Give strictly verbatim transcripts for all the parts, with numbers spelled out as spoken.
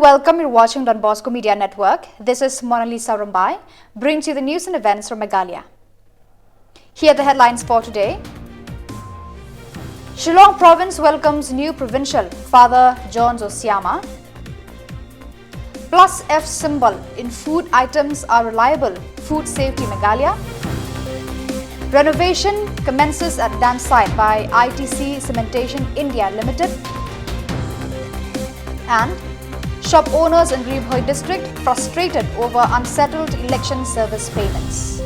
Welcome, you're watching Don Bosco Media Network. This is Monalisa Rumbai, brings you the news and events from Meghalaya. Here are the headlines for today. Shillong Province welcomes new provincial, Father John Zo Siama. Plus F symbol in food items are reliable, Food Safety Meghalaya. Renovation commences at dam site by I T C Cementation India Limited. And shop owners in Ri Bhoi district frustrated over unsettled election service payments.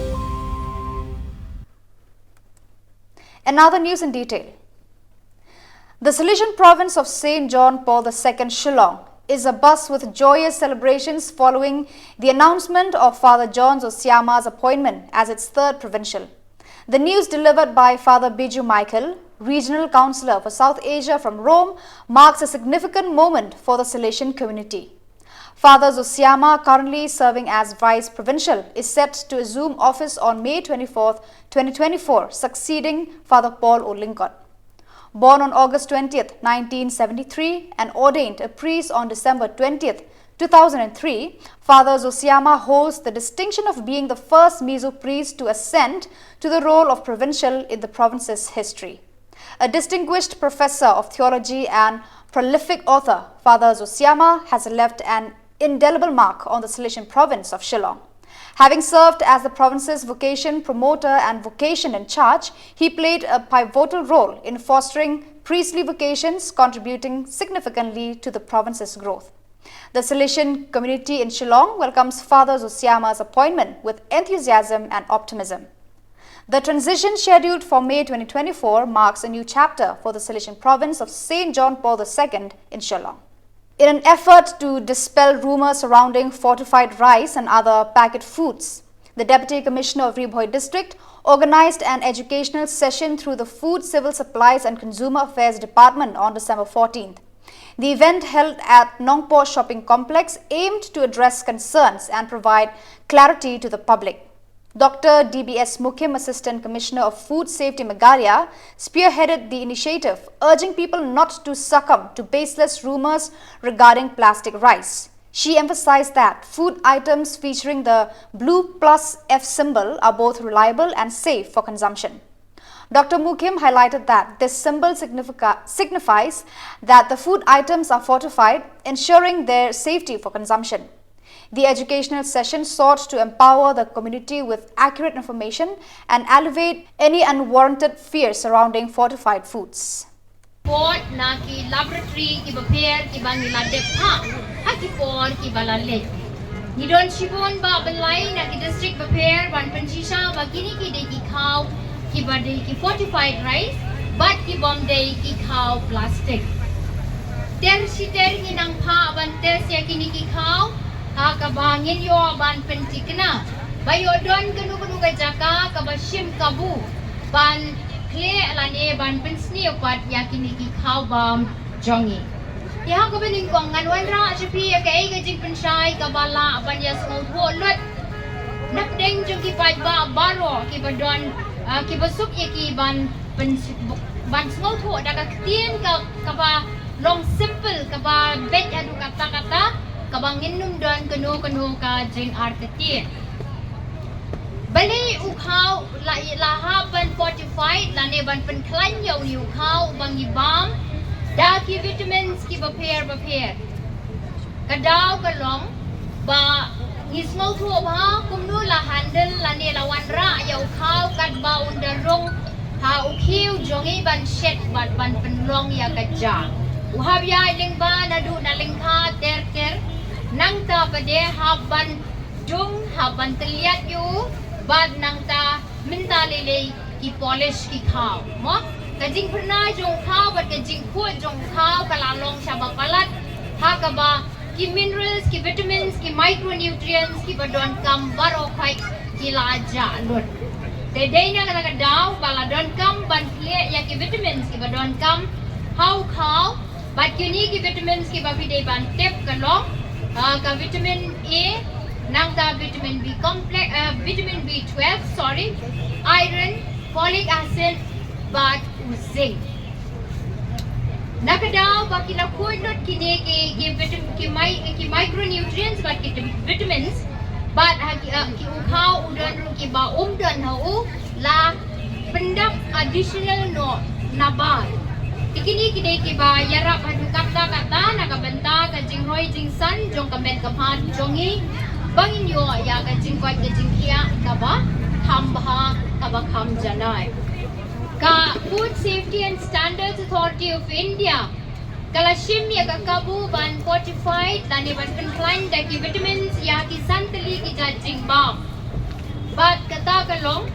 Another news in detail. The Salesian province of Saint John Paul the Second Shillong is abuzz with joyous celebrations following the announcement of Father John Zo Siama's appointment as its third provincial. The news delivered by Father Biju Michael, Regional Councillor for South Asia from Rome, marks a significant moment for the Salesian community. Father Zo Siama, currently serving as Vice Provincial, is set to assume office on May twenty-fourth, twenty twenty-four, succeeding Father Paul O Lyngkot. Born on August twentieth, nineteen seventy-three, and ordained a priest on December twentieth, two thousand and three, Father Zo Siama holds the distinction of being the first Mizo priest to ascend to the role of provincial in the province's history. A distinguished professor of theology and prolific author, Father Zo Siama has left an indelible mark on the Salesian province of Shillong. Having served as the province's vocation promoter and vocation in charge, he played a pivotal role in fostering priestly vocations, contributing significantly to the province's growth. The Salesian community in Shillong welcomes Father Zo Siama's appointment with enthusiasm and optimism. The transition scheduled for May twenty twenty-four marks a new chapter for the Salesian province of Saint John Paul the Second in Shillong. In an effort to dispel rumors surrounding fortified rice and other packet foods, the Deputy Commissioner of Ri Bhoi District organized an educational session through the Food, Civil Supplies and Consumer Affairs Department on December fourteenth. The event, held at Nongpoh Shopping Complex, aimed to address concerns and provide clarity to the public. Doctor D B S Mukhim, Assistant Commissioner of Food Safety Meghalaya, spearheaded the initiative, urging people not to succumb to baseless rumors regarding plastic rice. She emphasized that food items featuring the blue plus F symbol are both reliable and safe for consumption. Doctor Mukhim highlighted that this symbol significa-, signifies that the food items are fortified, ensuring their safety for consumption. The educational session sought to empower the community with accurate information and alleviate any unwarranted fears surrounding fortified foods. Report na ki laboratory kiba pher kiba ngi la dep ha, ha ki por kiba la leit. Ngi don shibun bah byllai na ki district bapher ban pynshisha ba kine ki dei ki khaw kiba dei ki fortified rice bad ki bym dei ki khaw plastic. Ter shi ter ngi nang phah ban test ïa kine ki khaw ha kaba ngin ïoh ban pynthikna ba ïoh don kano kano ka jaka kaba shim kabu ban khleh lane ban pynsniew pat ïa kine ki khaw bam jong ngi. Te ha kaba nyngkong ngan wanrah sha phi ïa kaei ka jingpynshai kaba lah ban ïa sngewthuh lut napdeng jong ki paidbah baroh kiba don, ah, kiba suk ïa ki ban pyn-, ban sngewthuh da ka ktien ka, kaba long simple, kaba beit haduh katta katta, kaba ngin ym don kano kano ka jingartatien. Balei u khaw la, la hap ban fortified lane ban pynkhlaiñ ïa u, u khaw ba ngi bam da ki vitamins kiba pher bapher? Ka daw ka long ba ngi sngewthuh bha kumno la handle lane la wanrah ïa u khaw katba un da rung ha u khiew jong ngi ban shet bad ban pynlong ïa ka ja. U hap ïaid lyngba naduh na lyngkha ter ter, nangta pat de hap ban dung, hap ban tylliat ïa u bad nangta mynta lei lei ki polish ki khaw. Mo, ka jingphyrnai jong u khaw bad ka jingkhuid jong u khaw ka la long shaba palat ha kaba ki minerals, ki vitamins, ki micronutrients kiba donkam baroh khoit ki la jah lut. Te dei na kata ka daw ba la donkam ban khleh ïa ki vitamins kiba donkam ha u khaw. Bad kine ki vitamins kiba phi dei ban tip ka long, ah, ka vitamin A, nangta vitamin B complex, ah, vitamin B twelve, sorry, iron, folic acid bad u zinc. Na ka daw ba ki la khuid lut kine ki, ki vitam-, ki mi-, ki micronutrients bad ki vitamins, bad ha ki, uh, ki u khaw u don ruh kiba um don ha u, la pyndap additional noh nabar. Te kine ki dei kiba ïarap haduh katta katta na ka bynta ka jingroi jingsan jong ka met ka phad jong ngi, ba ngin ïoh ïa ka jingkoit ka jingkhiah kaba kham bha, kaba kham janai. Ka Food Safety and Standards Authority of India ka la shim ïa ka kabu ban fortified lane ban pynkhlaiñ da ki vitamins ïa ki san tylli ki jait jingbam. Bad kata ka long,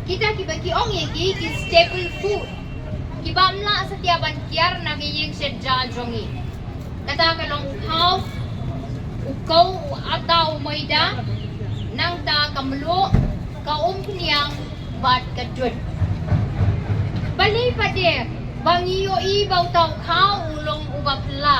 kita kiba ki ong ïa ki, ki staple food, kiba ym lah satia ban kiar na ka ïing shet ja jong ngi. Kata ka long u khaw, u kow, u ata, u maida, nangta ka mluh, ka umphniang, bad ka dud. Balei pat de ba ngi ïohi ba uta u khaw u long uba phylla?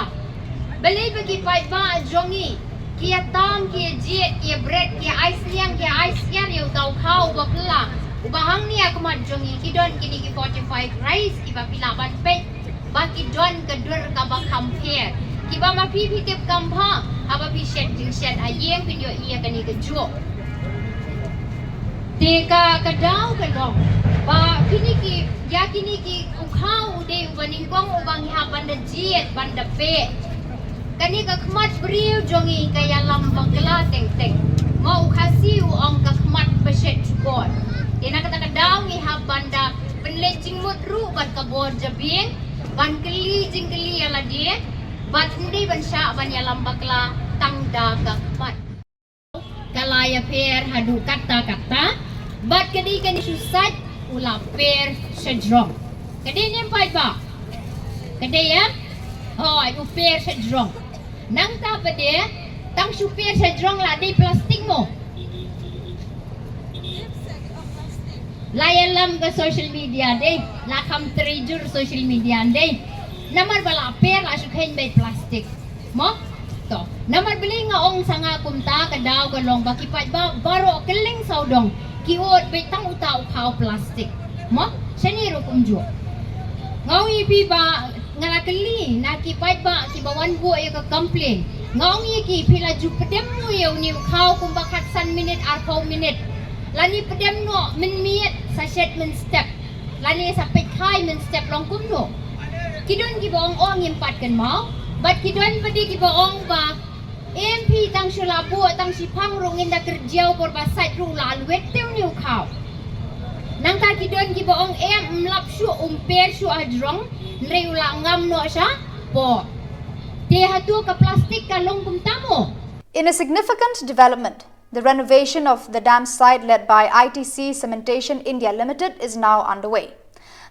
Balei ba ki paidbah jong ngi ki ïa tam, ki ïa jied, ki ïa bret, ki ïa ai sniang, ki ïa ai syiar ïa uta u khaw uba phylla, uba hangne ha khmat jong ngi ki don kine ki fortified rice kiba phi lah ban peit ba ki don ka dur kaba kham pher, kiba ma phi phi tip kham bha haba phi shet jingshet ha ïing, phin ïohi ïa kane kajuh. Te ka, ka daw ka long ba kine ki, ïa kine ki, u khaw u dei uba nyngkong uba ngi hap ban da jied, ban da peit. Kane ka khmat briew jong ngi ka ïalam bakla teng teng. Ma u Khasi u ong ka khmat ba shet jukor. Te na kata ka daw ngi hap ban da pynleit jingmut ruh bad ka bor jabieng, ban kylli jingkylli ïa lade, bad ym dei ban shah ban ïalam bakla tang da ka khmat. Ka la ïapher haduh katta katta, bad ka dei kane shu sait u la pher shajrong. Ka dei ne em paidbah? Ka dei em? Hooid, u pher shajrong. Nangta pat de, tang shu pher shajrong la dei plastik mo? La ïalam ka social media dei, la kham trei jur social media dei. Namar ba la pher la shu kheiñ beit plastik. Mo? To, namar balei nga ong sa nga kumta? Ka daw ka long ba ki paidbah baroh kylleng sawdong ki ud beit tang uta u khaw plastik. Mo? Shane ruh kumjuh. Nga ong ïa phi ba nga la kylli na ki paidbah kiba wan buh ïa ka complain. Nga ong ïa ki, phi la ju pdem mo ïa une u khaw kumba khatsan minit, arphew minit? Lane pdem noh mynmiet sa shet mynstep, lane sa peit khai mynstep, long kumno? Ki don kiba ong, oh, ngim pat kynmaw. Bad ki don pat de kiba ong ba em phi, tang shu la buh tang shiphang ruh ngin da kyrjiaw, por ba sait ruh la lwet te une u khaw. Nangta ki don kiba ong em, ym lap shuh, um pher shuh hajrong, hynrei u la ngam noh shapoh. Te hato ka plastik ka long kumta mo? In a significant development, the renovation of the dam site led by I T C Cementation India Limited is now underway.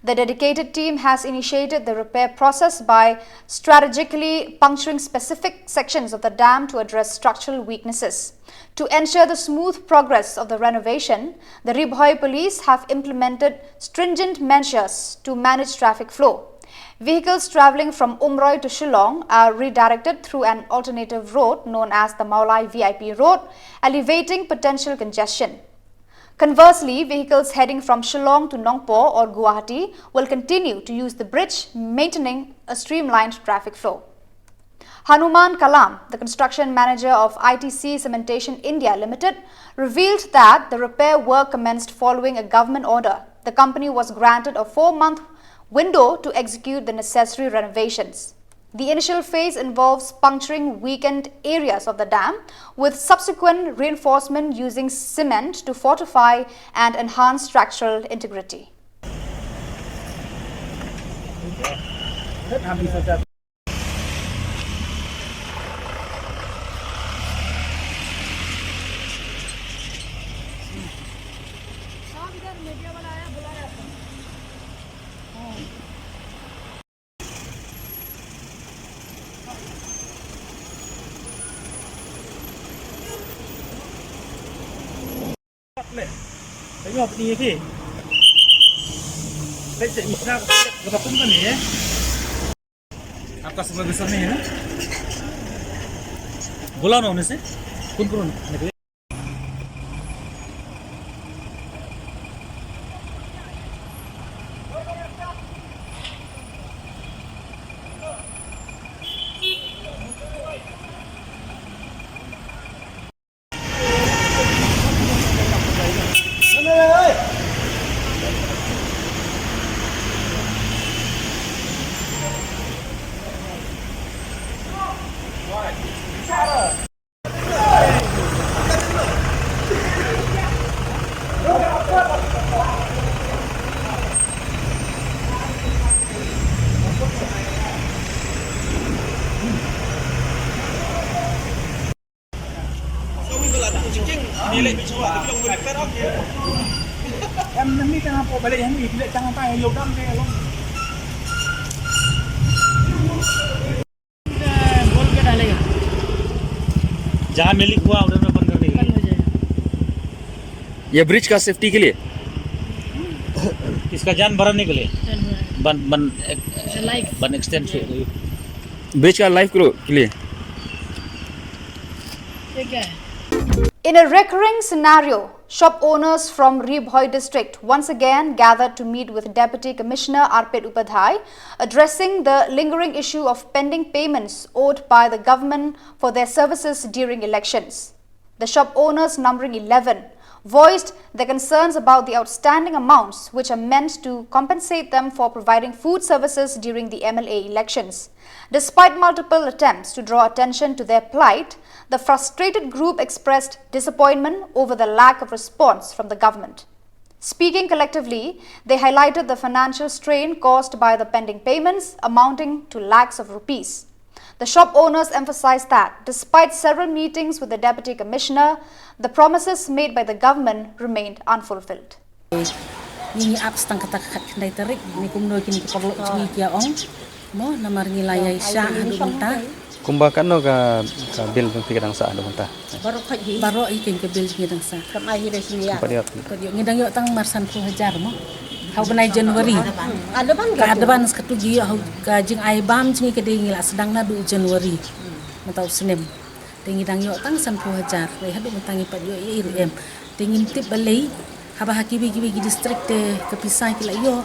The dedicated team has initiated the repair process by strategically puncturing specific sections of the dam to address structural weaknesses. To ensure the smooth progress of the renovation, the Ri Bhoi police have implemented stringent measures to manage traffic flow. Vehicles travelling from Umroi to Shillong are redirected through an alternative road known as the Mawlai V I P Road, alleviating potential congestion. Conversely, vehicles heading from Shillong to Nongpoh or Guwahati will continue to use the bridge, maintaining a streamlined traffic flow. Hanuman Kalam, the construction manager of I T C Cementation India Limited, revealed that the repair work commenced following a government order. The company was granted a four-month window to execute the necessary renovations. The initial phase involves puncturing weakened areas of the dam, with subsequent reinforcement using cement to fortify and enhance structural integrity. आपका समय भी सर नहीं है ना? बोला ना उन्हें से, कौन कौन निकले? वो पहले यहीं इधर चंगा था, ये लोग डाल के लोग। गोल के डालेगा। जहाँ में लीक हुआ उधर में बंद कर देंगे। बंद हो जाएगा। ये ब्रिज का सेफ्टी के लिए? इसका जान बढ़ाने के लिए। जान बढ़ाने। बन बन एक, लाइफ। बन एक्सटेंड। ब्रिज का लाइफ के लिए। ये क्या है? In a recurring scenario, shop owners from Ri Bhoi district once again gathered to meet with Deputy Commissioner Arpit Upadhyay, addressing the lingering issue of pending payments owed by the government for their services during elections. The shop owners, numbering eleven, voiced their concerns about the outstanding amounts which are meant to compensate them for providing food services during the M L A elections. Despite multiple attempts to draw attention to their plight, the frustrated group expressed disappointment over the lack of response from the government. Speaking collectively, they highlighted the financial strain caused by the pending payments amounting to lakhs of rupees. The shop owners emphasized that despite several meetings with the Deputy Commissioner, the promises made by the government remained unfulfilled. Ngi ngi ap stang kata ka khatkhyndai tarik, ni kumno kini ki paralok jong ngi ki ong. Mo, namar ngi la ïai shah haduh mynta. Kumba katno ka, ka bill jong phi ka dang sah haduh mynta? Baroh hi keiñ ka bill jong ngi dang sah. Kam ai hi re sini ya. Pat ïoh. Pat ïoh, ngi dang ïoh tang mar sanphew hajar mo. Ha u bnai January. Advance ka advance katu ki ïoh ha ka jingai bam jong ngi ka dei ngi la sdang naduh January. Mynta u snem. Te ngi dang ïoh tang sanphew hajar. Te haduh mynta ngi pat ïoh ïa i ruh em. Te ngim tip balei haba ha kiwei kiwei ki district te ka pisa ki la ïoh,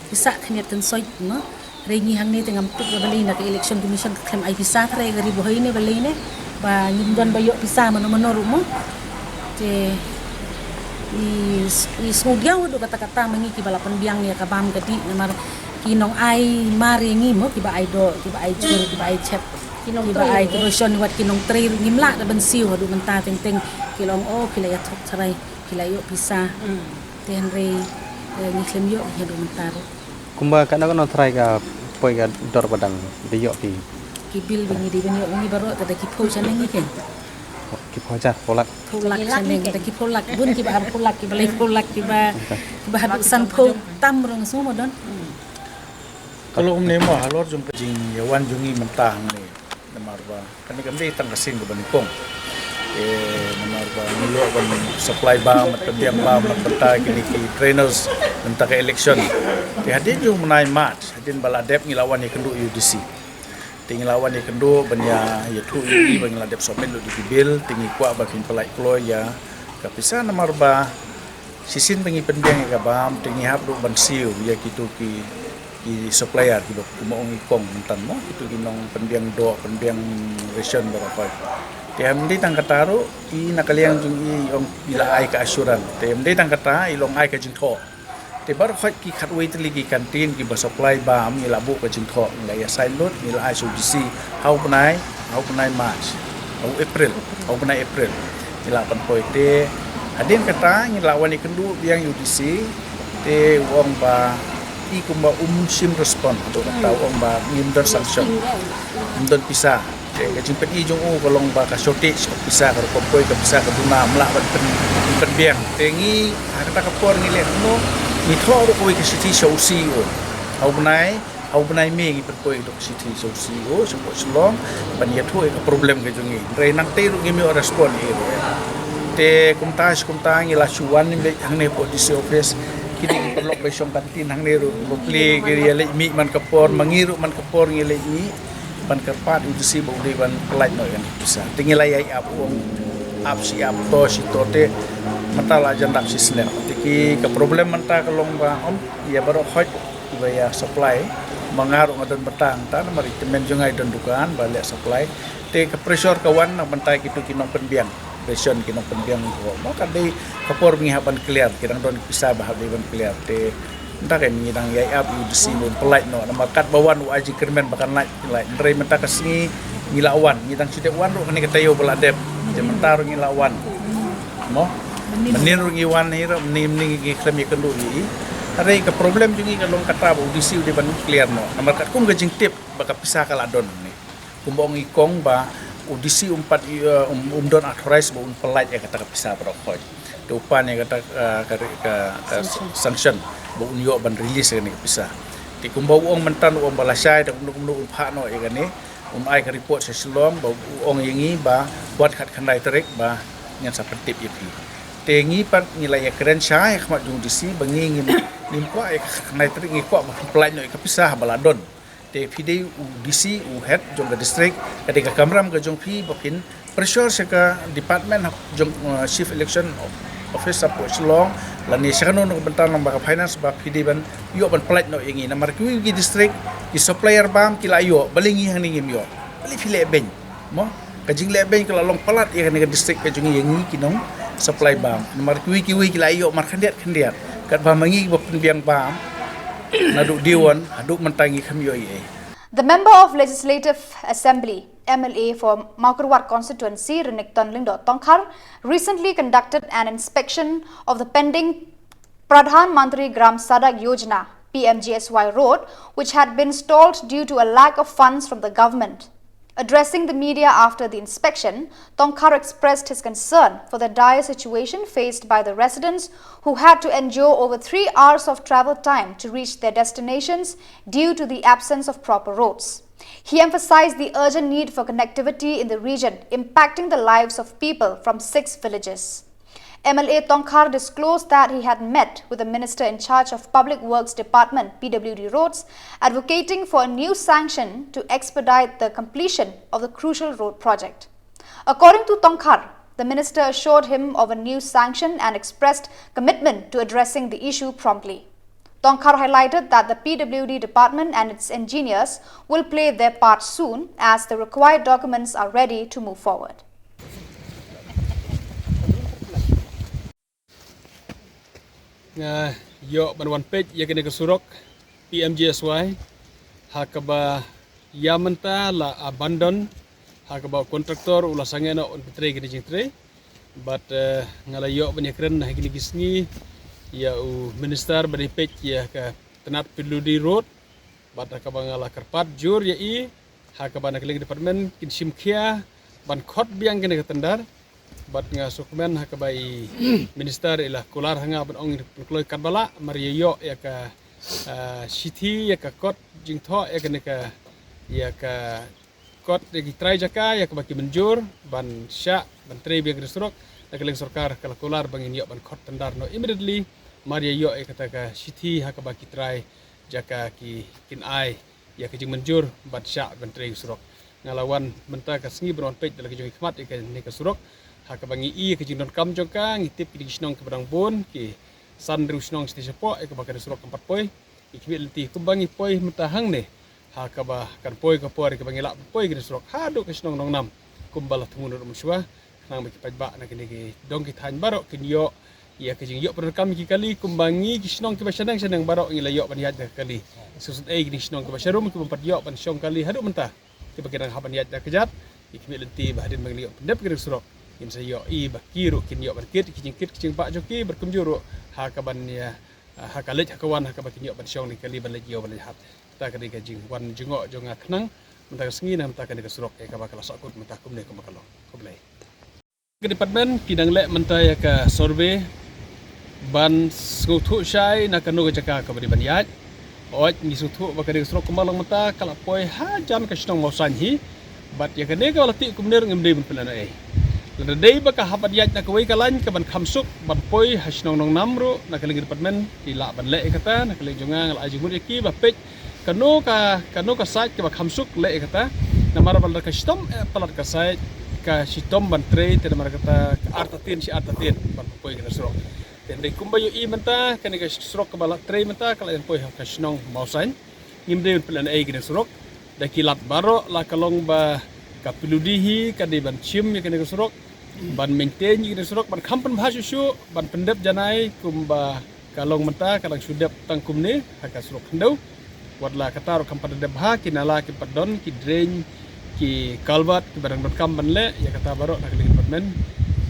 pisa khyndiat khynsoit mo. Hynrei ngi hangne te ngam tip ïa balei na ka election commission ka khlem ai pisa, hynrei ka Ri Bhoi ne balei ne ba ngim don ba ïoh pisa mano mano ruh mo. Te i, i sngewdiaw haduh katta katta ma ngi kiba la pynbiang ïa ka bam ka dih namar ki nong ai mar ïa ngi mo, kiba ai doh, kiba ai jhur, kiba ai chep, kiba ai ki ration, wat ki nongtrei ruh ngim lah da ban siew haduh mynta, teng teng ki la ong oh ki la ïathuh tharai ki la ïoh pisa. Te hynrei, eh, ngi khlem ïoh ngi haduh mynta ruh. Kumba katno katno tharai ka poi ka dor ba dang da ïoh phi? Ki bill ba ngi dei ban ïoh ngi baroh te da ki phew shaneng ngi keiñ. Ki phew hajar, phew lak. Phew lak shaneng, da ki phew lak bun, kiba arphew lak, kiba laiphew lak, kiba, kiba haduh sanphew tam ruh nga sngew mo don. Ka long kumne mo halor jong ka jingïawan jong ngi mynta hangne. Namar ba kane kam dei tang ka sien kaba nyngkong. Eh, namar ba ngi ïoh ban supply bam, ban pynbiang bam na ka bynta kine ki trainers na ka bynta ka election. Te hadien jong u bnai March, hadien ba la dep, ngi la wan ïakynduh ïa u D C. Te ngi la wan ïakynduh ban ïa, ïathuh ïa i ba ngi la dep submit lut ïa ki bill, te ngi kwah ba phin pynlait kloi ïa ka pisa namar ba shisien ba ngi pynbiang ïa ka bam te ngi hap ruh ban siew ïa kito ki, ki supplier kiba, kumba ong i kong mynta mo, kito ki nong pynbiang doh, pynbiang ration baroh khoit. Te ym dei tang kata ruh, i na ka liang jong i ong i la ai ka assurance. Te ym dei tang kata, i long ai ka jingthoh. Te baroh khoit ki khatwei tylli ki canteen kiba supply bam, ngi la buh ka jingthoh, ngi la ïa sign lut, ngi la ai sha u D C ha u bnai, ha u bnai March, ha u April, ha u bnai April. Ngi la pynpoi te hadien kata ngi la wan ïakynduh biang ïa u D C, te u ong ba i kumba um shym respond, haduh kata u ong ba ngim don sanction, ngim don pisa. Te ka jingpyni jong u ka long ba ka shortage ka pisa, ka rukom poi ka pisa ka duna, ym lah ban pyn, pynbiang. Te ngi ha kata ka por ngi leh kumno, ngi thoh ruh kawei ka shithi sha u C E O. Ha u bnai, ha u bnai May ngi pynpoi ruh ka shithi sha u C E O, sha u Shillong, ban ïathuh ïa ka problem ka jong ngi. Hynrei nangtei ruh ngim ïoh respond ïa i ruh. Te kumta shi kumta ngi la shu wan beit hangne hapoh D C office. Kine ki paralok ba shong canteen hangne ruh, bapli ki ïa leit mih man ka por, ma ngi ruh man ka por ngi leit mih ban kyrpad ïa u D C ba u dei ban pynlait noh ïa kane ka pisa. Te ngi la ïai ap, u ong ap shi ap to shi to te mynta la jan dap shi snem. Te ki ka problem mynta ka long ba ym ïa baroh khoit kiba ïa supply, ma nga ruh nga don bynta hangta namar i tymmen jong nga i don dukan ba leh supply. Te ka pressure ka wan na bynta kito ki nongpynbiang ration, ki nongpynbiang doh. Mo ka dei ka por ba ngi hap ban clear, ki dang don ki pisa ba hap dei ban clear. Te mynta ka ngi dang ïai ap ïa u D C ba un pynlait noh namar katba wan u ai jingkyrmen ba kan lait, lait. Hynrei mynta ka sngi ngi la wan, ngi dang shu dep wan ruh kane ka taïew ba la dep. Te mynta ruh ngi la wan. Mo mynnin ruh ngi wan hi ruh, mynnin, mynnin ngi khlem ïakynduh ïa i. Hynrei ka problem jong ngi ka long kata ba u D C u dei ban clear noh namar katkum ka jingtip ba ka pisa ka la don hangne. Kumba ong i kong ba u D C um pat, eh, um, um don authorize ba un pynlait ïa kata ka pisa baroh khoit. Te u pan ïa kata, eh, ka, ka, ka sanction. ba un ïoh ban release ïa kane ka pisa. Te kumba u ong mynta, u ong ba lashai da kumno kumno un phah noh ïa kane, un ai ka report sha Shillong, ba u ong ïa ngi ba wan khatkhyndai tarik ba ngin sa pyntip ïa phi. Te ngi pat ngi la ïakren shai ha khmat jong u D C ba ngi ngim, ngim kwah ïa ka khatkhyndai tarik, ngi kwah ba phin pynlait noh ïa ka pisa haba la don. Te phi dei u D C, u head jong ka district, ka dei ka kamram ka jong phi ba phin pressure sha ka department jong, uh, Chief Election Officer hapoh Shillong, lane sha kano kano ka bynta, lyngba ka finance, ba phi dei ban ïoh ban pynlait noh ïa ngi. Namar kiwei ki district, ki supplier bam ki la ïoh, balei ngi hangne ngim ïoh? Balei phi leh beiñ? Mo, ka jingleh beiñ ka la long palat ïa kane ka district ka jong ngi, ïa ngi ki nong supply bam. Namar kiwei kiwei ki la ïoh markhyndiat khyndiat. Katba ma ngi ba pynbiang bam naduh day one haduh mynta ngi khlem ïoh ei ei. The member of Legislative Assembly, M L A, for Mawkyrwat constituency, Renikton Lyngdoh Tongkhar, recently conducted an inspection of the pending Pradhan Mantri Gram Sadak Yojana, P M G S Y road, which had been stalled due to a lack of funds from the government. Addressing the media after the inspection, Tongkhar expressed his concern for the dire situation faced by the residents who had to endure over three hours of travel time to reach their destinations due to the absence of proper roads. He emphasized the urgent need for connectivity in the region, impacting the lives of people from six villages. M L A Tongkhar disclosed that he had met with the minister in charge of Public Works Department, P W D roads, advocating for a new sanction to expedite the completion of the crucial road project. According to Tongkhar, the minister assured him of a new sanction and expressed commitment to addressing the issue promptly. Tongkhar highlighted that the P W D department and its engineers will play their part soon as the required documents are ready to move forward. Nga ïoh ban wan peit ïa kane ka surok P M G S Y ha kaba ïa mynta la abandon, ha kaba u kontraktor u la sangeh noh un pyntrei kane ka jingtrei. Bad, eh, nga la ïoh ban ïakren ha kine ki sngi ïa u minister ba dei peit ïa ka tnat P W D road. Bad ha kaba nga la kyrpad jur ïa i ha kaba na ka liang department kin shim khia ban khot biang kane ka tender. Bad nga sngewkmen ha kaba i minister i la kular ha nga ban ong, pynkloi katba lah, mar ïa ïoh ïa ka, ah, shithi, ïa ka kot jingthoh ïa kane ka, ïa ka kot ïa ki trai jaka ïa kaba ki mynjur ban shah ban trei biang kane ka surok. Na ka liang sorkar ka la kular ba ngin ïoh ban khot tender noh immediately, mar ïa ïoh ïa kata ka shithi ha kaba ki trai jaka ki, kin ai ïa ka jingmynjur ban shah ban trei ka surok. Nga la wan mynta ka sngi ban wan peit da la ka jong i khmat ïa kane ka surok. Ha kaba ngi i ïa ka jingdonkam jong ka, ngi tip ki dei ki shnong kiba dang bun, ki san hynriew shnong shatei shapoh ïa kaba kane ka surok kam pat poi. Ngi khmih lynti kumba ngi poi mynta hangne, ha kaba kan poi ka por ïa kaba ngi lah ban poi kane ka surok haduh ka shnong Nongnam kumba la thmu naduh mynshuwa. Khnang ba ki paidbah na kine ki dong ki thaiñ baroh kin ïoh ïa ka jingïoh pyndonkam ïa ki kali, kumba ngi ki shnong kiba shaneng shaneng baroh ngi la ïoh ban ïaid da ka kali. Shisien ei kine ki shnong kiba sharum kiba pat ïoh ban shong kali haduh mynta, kiba ki dang hap ban ïaid da ka kjat. Ngi khmih lynti ba hadien ba ngi la ïoh pyndep kane ka surok, ngin sa ïoh i ba ki ruh kin ïoh ban kit ki jingkit ki jingbah jong ki, bad kumjuh ruh ha kaban ïa, ha ka leit ha ka wan, ha kaba kin ïoh ban shong na ki kali ban leit ïew ban leit hat. Kata ka dei ka jingwan jngoh jong nga khnang mynta ka sngi na mynta kane ka surok ïa kaba ka la sahkut mynta kumne kumba ka long. Khublei. Ka department ki dang leh mynta ïa ka survey ban sngewthuh shai na kano ka jaka kaba dei ban ïaid. Hooid, ngi sngewthuh ba ka dei ka surok kumba long mynta ka la poi hajan ka shnong Mawsaiñ hi. Bad ïa kane kaba la tih kumne ruh ngim dei ban pynlehnohei. Lada dei ba ka hap ban ïaid na kawei ka lain kaban kham suk ban poi ha shnong Nongnam ruh, na ka liang ka department ki lah ban leh ïa kata. Na ka liang jong nga, nga la ai jingmut ïa ki ba peit kano ka, kano ka sait kaba kham suk leh ïa kata. Namar ba lada ka shitom eh palat ka sait, ka shitom ban trei, te namar kata ka artatien shi artatien ban poi kane ka surok. Te hynrei kumba ïohi mynta, kane ka surok kaba la trei mynta ka la ïeng poi ha ka shnong Mawsaiñ. Ngim dei ban pynlehnohei kane ka surok. Da ki lad baroh, la ka long ba ka P W D hi ka dei ban shim ïa kane ka surok, ban maintain ïa kane ka surok, ban kham pynbha shuh shuh, ban pyndep janai kumba ka long mynta, ka dang shu dep tang kumne ha ka surok khyndew. Wat la kata ruh kam pat dep bha, ki nala kim pat don, ki drain, ki culvert kiba dang donkam ban leh, ïa kata baroh na ka liang department,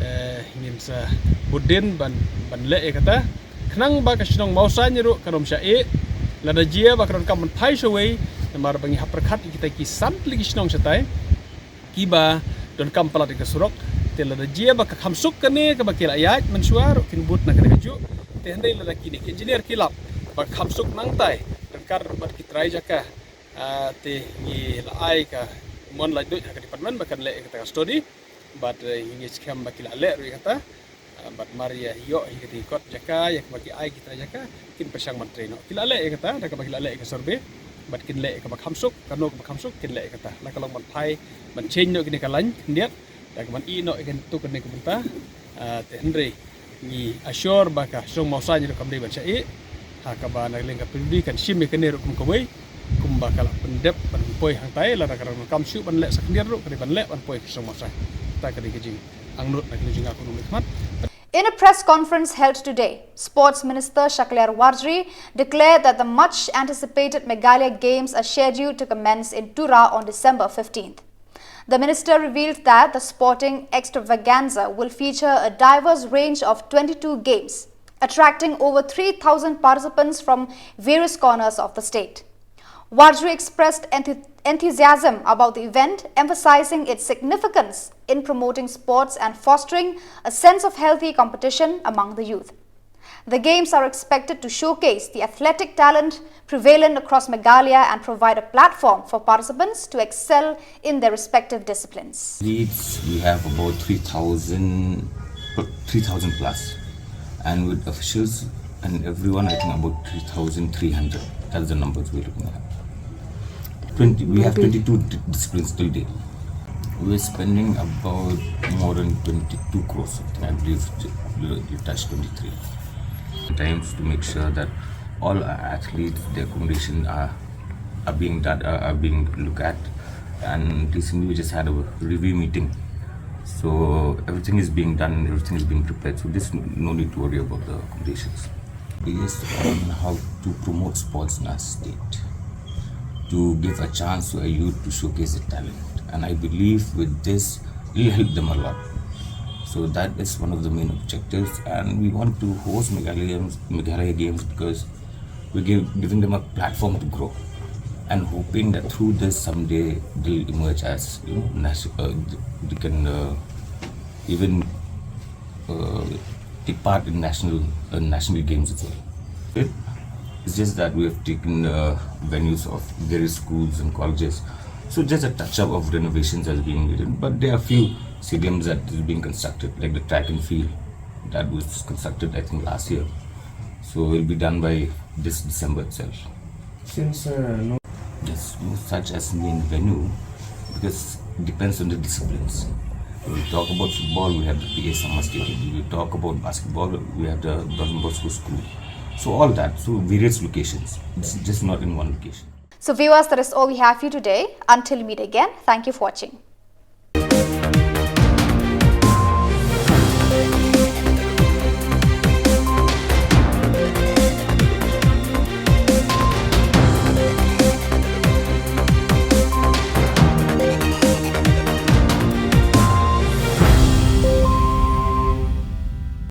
eh, ngin sa bud dien ban, ban leh ïa kata. Khnang ba ka shnong Mawsaiñ ruh kan ym shah ïeh. Lada jia ba ka donkam ban phai shawei, namar ba ngi hap pyrkhat ïa kita ki san tylli ki shnong shatai kiba donkam palat ïa ka surok. Te lada jia ba ka kham suk kane kaba ki la ïaid mynshuwa ruh kin bud na kane kajuh. Te hynrei lada kine ki engineer ki lap, Ba kham suk nangtai ryngkat bad ki trai jaka. Ah, te ngi la ai ka mon la doi ha ka department ba kan leh ïa kata ka study. Bad, eh, ngi skhem ba ki la leh ruh ïa kata. Ah, bad mar ïa ïoh ïa kata ki kot jaka, ïa kaba ki ai ki trai jaka, kin pyrshang ban trei noh. Ki la leh ïa kata, da kaba ki la leh ïa ka survey. Bad kin leh ïa kaba kham suk, kano kaba kham suk, kin leh ïa kata. La ka long ban phai, ban change noh kine ka line khyndiat, da kaban ïeh noh ïa kane ka bynta. Ah, te hynrei ngi assure ba ka shnong Mawsaiñ ruh kam dei ban shah ïeh ha kaba na ka liang ka P W D kan shim ïa kane ruh kum kawei kumba ka la pyndep ban poi hangtai, lada ka donkam shuh ban leh sa khyndiat ruh ka dei ban leh ban poi ka shnong Mawsaiñ. Kata ka dei ka jingangnud na ka liang jong nga kum u mei khmat. In a press conference held today, Sports Minister Shakliar Warjri declared that the much anticipated Meghalaya Games are scheduled to commence in Tura on December fifteenth. The minister revealed that the sporting extravaganza will feature a diverse range of twenty-two games, attracting over three thousand participants from various corners of the state. Warjri expressed enthu- enthusiasm about the event, emphasizing its significance in promoting sports and fostering a sense of healthy competition among the youth. The games are expected to showcase the athletic talent prevalent across Meghalaya and provide a platform for participants to excel in their respective disciplines. Athletes, we have about three thousand, three thousand plus. And with officials and everyone, I think about three thousand three hundred. That's the numbers we're looking at. twenty, we have twenty-two di- disciplines till date. We're spending about more than twenty-two crores, I think, I believe you, you touched twenty-three. Times to make sure that all our athletes, their accommodation are, are being done, are, are being looked at. And recently we just had a review meeting. So everything is being done, everything is being prepared. So there's no need to worry about the accommodations. Based on how to promote sports in our state, to give a chance to a youth to showcase the talent. And I believe with this, it will help them a lot. So that is one of the main objectives. And we want to host Meghalaya, Meghalaya Games because we're give, giving them a platform to grow. And hoping that through this someday they'll emerge as, you know, nation, uh, they can uh, even uh, take part in national uh, national games as well. It, it's just that we have taken uh, venues of various schools and colleges. So just a touch up of renovations that's being needed. But there are a few stadiums that is being constructed, like the track and field that was constructed, I think, last year. So it'll be done by this December itself. Since uh, no There's no such as main venue because it depends on the disciplines. When we talk about football, we have the P A Sangma Stadium. When we talk about basketball, we have the Don Bosco School. So all that, so various locations. It's just not in one location. So viewers, that is all we have for you today. Until we meet again, thank you for watching.